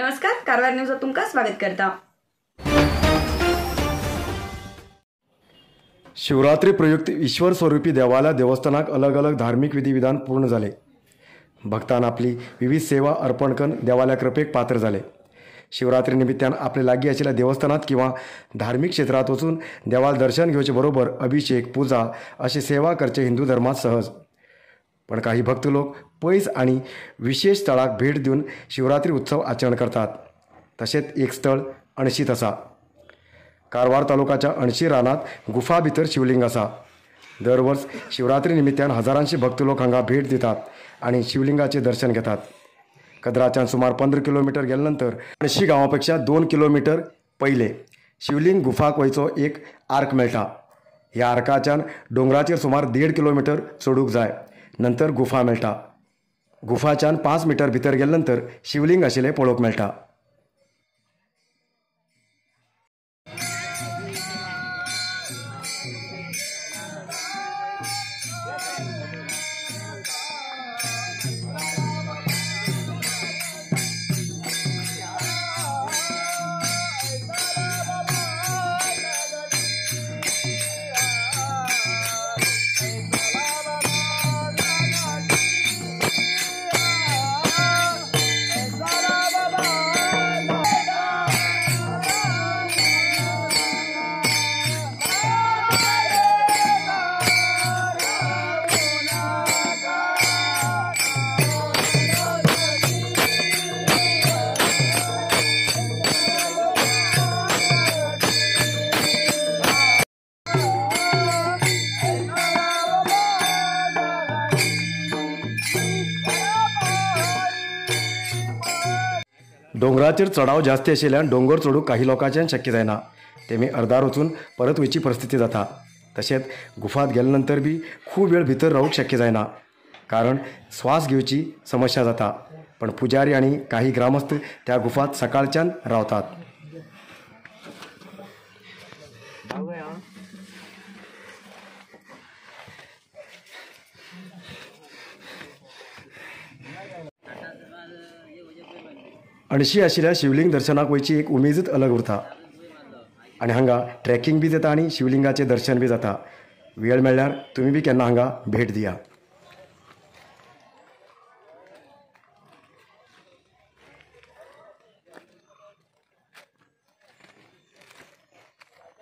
नमस्कार, कारवार न्यूजात तुमकां स्वागत करता। शिवरात्री प्रयुक्त ईश्वर स्वरूपी देवाला देवस्थानाक अलग अलग धार्मिक विधिविधान पूर्ण जाले। भक्तान आपली विविध सेवा अर्पण करून देवाल्या कृपेक पात्र जाले। शिवरात्री निमित्तान आपले लागी आशिल्ल्या देवस्थानात किंवा धार्मिक क्षेत्रात वचून देवाल दर्शन घेवचे बरोबर अभिषेक पूजा अशी सेवा करचे हिंदू धर्मात सहज। पण काही भक्त लोक पयस आणि विशेष स्थळाक भेट दिवन शिवरात्री उत्सव आचरण करतात। तशेंच एक स्थळ अणशीत आसा। कारवार तालुकाच्या अणशी रानात गुफा भितर शिवलिंग आसा। दर वर्स शिवरात्री निमित्तान हजारांशी भक्त लोक हांगा भेट दितात आणि शिवलिंगाचे दर्शन घेतात। कदराच्यान सुमार 15 किलोमीटर गेले नंतर अणशी गांवापेक्षा 2 किलोमीटर पयले शिवलिंग गुफाक वयचो एक आर्क मेळटा। ह्या आर्काच्यान दोंगराचेर सुमार 1.5 किलोमीटर चडूंक जाय, नंतर गुफा मेळटा। गुफाच्यान 5 मीटर भितर गेले नंतर शिवलिंग आशिल्लें पळोवंक मेळटा। दोंगराचेर चढाव जास्ती आशिल्ल्यान दोंगर चडूंक काही लोकांच्यान शक्य जायना, तेमी अर्दार वचून परत वयची परिस्थिती जाता। तशेंच गुफात गेले नंतर बी खूब वेळ भितर रावूंक शक्य जायना, कारण श्वास घेवची समस्या जाता। पण पुजारी आनी काही ग्रामस्थ त्या गुफात सकाळच्यान रावतात। अणशी आशिल्ल्या शिवलिंग दर्शनाक वयची एक उमेदच अलग उरता आनी हांगा ट्रेकिंग बी जाता आनी शिवलिंगाचें दर्शन बी जाता। वेळ मेळ्ळ्यार तुमी बी केन्ना हांगा भेट दिया।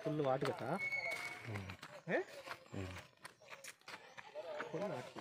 फुल वाट घेता फुल वाट।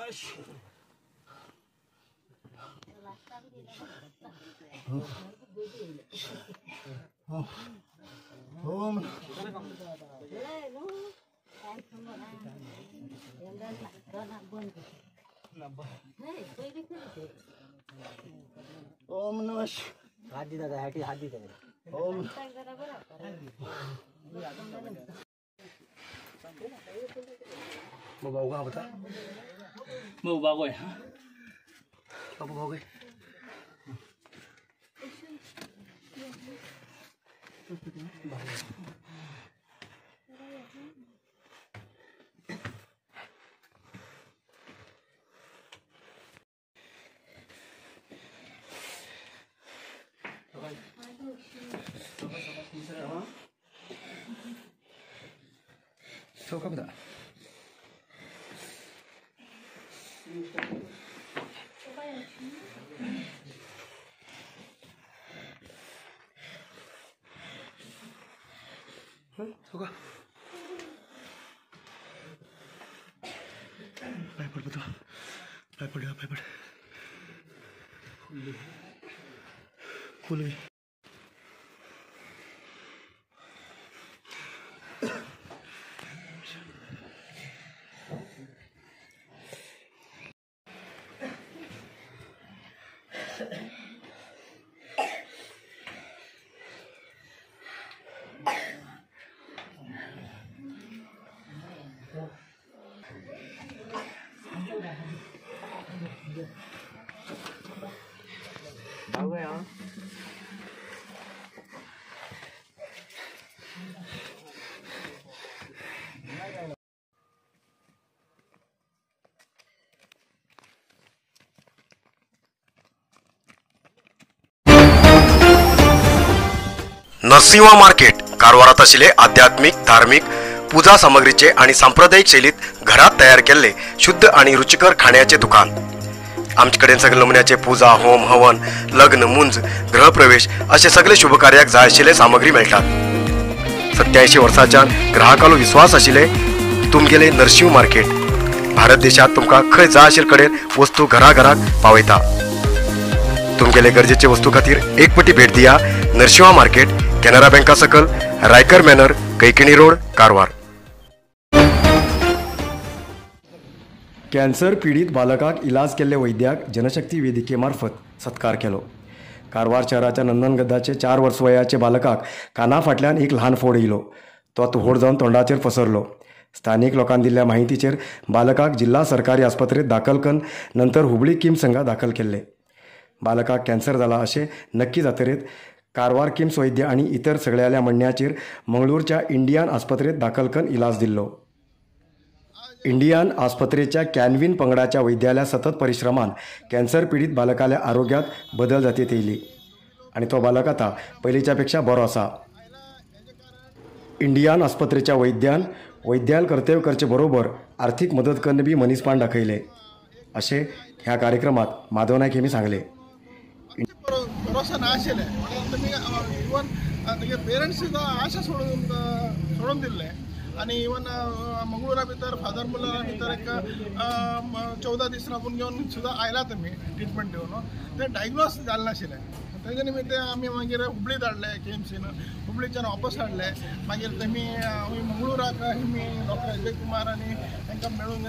ओम ओम नमः शिवाय। हात दी दादा, हात दी दादा। ओम मग भाऊ का बता मग बागोय हा बाबू भाऊ काय चौका बता चौका पाय पड बता पाय पड पाय पड खुल गई। नरसिंहा मार्केट कारवारात आशिल्ले आध्यात्मिक धार्मिक पूजा सामग्रीचे आणि सांप्रदायिक शैलीत घरात तयार केल्ले शुद्ध आणि रुचिकर खाण्याचे दुकान। आमचे कडेन सगळे नमुन्याचे पूजा, होम, हवन, लग्न, मुंज, गृहप्रवेश असे सगळे शुभकार्याक जाय आशिल्ले सामग्री मेळटात। 87 वर्सांच्यान ग्राहकालो विश्वास आशिल्ले तुमगेले नरसिंह मार्केट भारत देशात तुमकां खंय जाय आशिल्ले कडेन वस्तू घराघराक पावयता। तुमगेले गरजेचे वस्तू खातीर एक पटी भेट दिया नरसिंहा मार्केट, केनरा बँका सकल, Raikar manor, Kaikini road, Karwar. Cancer पीडित बालकाक इलाज केल्ले वैद्याक जनशक्ती वेदिके मार्फत सत्कार केलो। कारवार शहराच्या नंदनगद्दाचे 4 वर्स वयाचे बालकाक काना फाटल्यान एक ल्हान फोड येयलो, तो आतां व्हड जावन तोंडाचेर पसरलो। स्थानीक लोकांनी दिल्ल्या माहितीचेर बालकाक जिल्हा सरकारी आस्पत्रेत दाखल करून नंतर हुबळी किम्स हांगा दाखल केल्ले। बालकाक कॅन्सर जाला अशें नक्की जातरीत कारवार किम्स वैद्य आनी इतर सगळ्यांल्या म्हणण्याचेर मंगळूरच्या इंडियन आस्पत्रेत दाखल करून इलाज दिल्लो। इंडियन आस्पत्रेच्या कॅनविन पंगडाच्या वैद्याल्या सतत परिश्रमान कॅन्सर पीडित बालकाल्या आरोग्यात बदल जातीत येयली आनी तो बालक आतां पयलींच्या पेक्षा बरो आसा। इंडियन आस्पत्रेच्या वैद्यान वैद्याल कर्तव्य करचे बरोबर आर्थिक मदत करून बी मनीसपण दाखयले अशें ह्या कार्यक्रमात माधव नायक हेमी सांगले। भरोसा नाशिल्लें म्हणून तुमी इवन तुगे पेरंट्स सुद्दां आशा सोडून सोडून दिल्लें आनी इवन मंगळुरा भितर फादर मुल्लरा भितर एक 14 दीस राबून घेवन सुद्दां आयला तुमी ट्रिटमेंट दिवन तें डायग्नोज जालें नाशिल्लें। तेजे निमित्त आमी मागीर हुबळी धाडले केएमसीन, हुबळीच्यान वापस हाडले। मागीर तेमी आमी मंगळुराक आमी डॉक्टर अजय कुमार आनी तांकां मेळून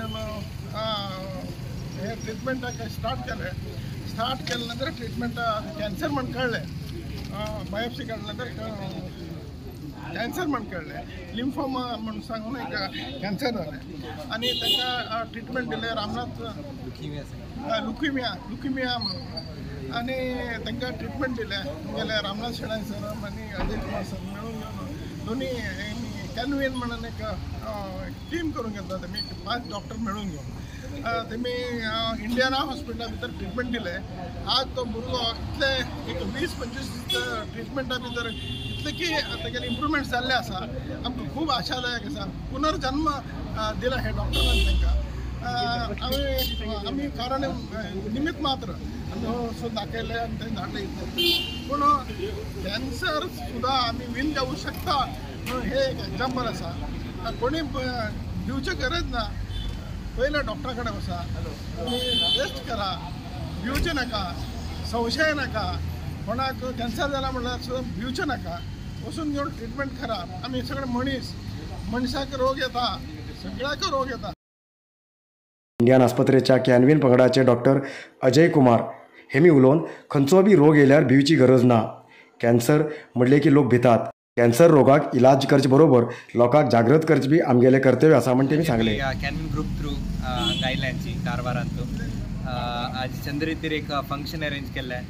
हे ट्रिटमेंटाक स्टार्ट केलें। स्टार्ट केले नंतर ट्रिटमेंट कॅन्सर म्हण कळ्ळें, बायोप्सी काडले नंतर कॅन्सर म्हण कळ्ळें, लिम्फोमा म्हण सांगून एक कॅन्सर जालें आनी तांकां ट्रिटमेंट दिलें रामनाथ लुकिमिया लुकिमिया म्हणून आनी तांकां ट्रिटमेंट दिलें तुमगेले रामनाथ शेणाय सर आनी अजय कुमार सर मेळून घेवन दोनी कॅनवीन म्हणून एक टीम करून घेतला तेमी 5 डॉक्टर मेळून घेवन तेमी इंडियाना हॉस्पिटला भितर ट्रिटमेंट दिलें। आज तो भुरगो इतले एक 20-25 ट्रिटमेंटा भितर इतले की तेगेले इम्प्रुवमेंट जाल्ले आसा, आमकां खूब आशादायक आसा। पुनर्जन्म दिला हे डॉक्टरान तांकां। आमी आमी कारण निमित्त मात्र आमी हो दाखयलें आनी तें धाडलें इतलें, पूण कॅन्सर सुद्दां आमी विन जावूं शकता म्हणून हे एक एग्जाम्पल आसा। कोणी दिवचें गरज ना, पयले डॉक्टरा कडेन वचा, तुमी टेस्ट करा, भिवचें नाका, संशय नाका. कोणाक कॅन्सर जाला म्हणल्यार सुद्दां भिवचें नाका, वचून घेवन ट्रिटमेंट करा. आमी सगळे मनीस, मनशाक रोग येता, सगळ्याक रोग येता. इंडियन आस्पत्रेच्या कॅनवीन पंगडाचे डॉक्टर अजय कुमार हेमी उलोवन खंयचो बी रोग येयल्यार भिवची गरज ना. कॅन्सर म्हणले की लोक भितात. कॅन्सर रोगाक इलाज करचे बरोबर लोकांक जागृत करचे बी आमगेले कर्तव्य आसा म्हण तेमी सांगले. कॅनवीन ग्रुप थ्रू हांगा आयल्यांची कारवारांतू आज चंद्रितीर एक फंक्शन अरेंज केल्लें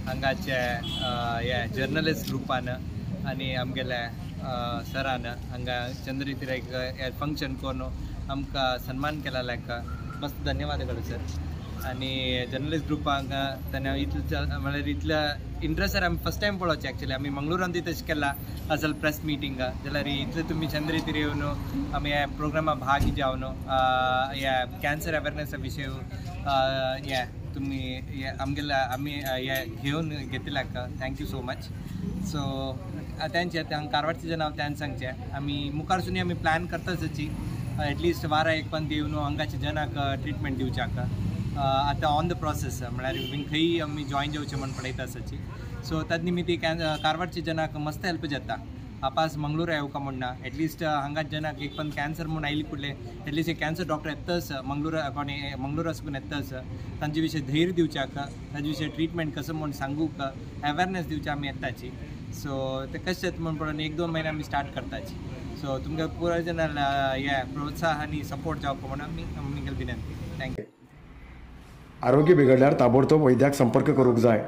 हांगाचे हे जर्नलिस्ट ग्रुपान आनी आमगेले सरान हांगा चंद्रितीर एक फंक्शन करून आमकां सन्मान केला लायक मस्त धन्यवाद सर. आनी जर्नलिस्ट ग्रुपांक ताणें इतले म्हळ्यार इतल्या इंट्रस्टार आमी फर्स्ट टायम पळोवचें. एक्चुअली आमी मंगळुरांत तशें केलां असल प्रेस मिटींग, जाल्यार इतले तुमी चंद्रितीर येवन आमी ह्या प्रोग्रामा भाग जावन ह्या कॅन्सर अवेरनेसा विशय हे तुमी आमगेल्या आमी हे घेवन घेतिल्ल्याक thank you so much. So तेंचे हांगा कारवारचें जें नांव त्यान सांगचें आमी मुखारसून आमी प्लॅन करताच एटलिस्ट वारा एक पण येवन हांगाच्या जनाक ट्रिटमेंट दिवच्याक. आतां ऑन the process म्हळ्यार खंय आमी जॉयन जावचें म्हण पळयता आसाची. सो तद निमित्ती कारवारच्या जनाक मस्त हेल्प जाता. आपास मंगळूर येवका म्हण ना, एटलिस्ट हांगा जनाक एक पण कॅन्सर म्हूण आयली कुडले एटलिस्ट एक कॅन्सर डॉक्टर येताच मंगळूर कोणी मंगळूर आसून येताच तांचे विशय धैर्य दिवच्याक, ताजे विशय ट्रिटमेंट कसो म्हूण सांगूक अवेरनेस दिवचे आमी येताची. सो ते कशें जाता म्हूण पळोवन 1-2 म्हयने आमी स्टार्ट करताची. सो तुमकां पुराय जणां हे प्रोत्साहन आनी सपोर्ट जावपा म्हणून आमी आमगेली विनंती. Thank you. आरोग्य बिगडल्यार ताबडतोब वैद्याक संपर्क करूंक जाय.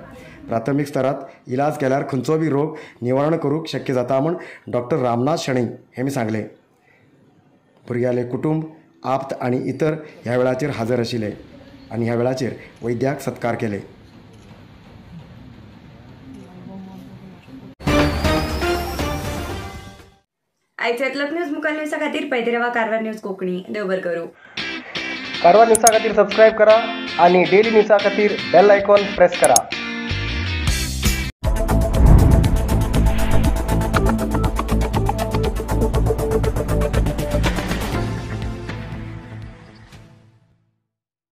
प्राथमीक स्तरात इलाज केल्यार खंयचो बी रोग निवारण करूंक शक्य जाता म्हूण डॉक्टर रामनाथ शणै हेमी सांगलें. भुरग्याले कुटुंब, आप्त आनी इतर ह्या वेळाचेर हजर आशिल्ले आनी ह्या वेळाचेर वैद्याक सत्कार केले. आयचे न्यूज मुखार न्यूजा खातीर पळयत रावा कारवार न्यूज कोंकणी. देव बरें करूं. कारवार न्यूजा खातीर सबस्क्रायब करा आणि डेली न्यूजा खातीर बेल आयकॉन प्रेस करा.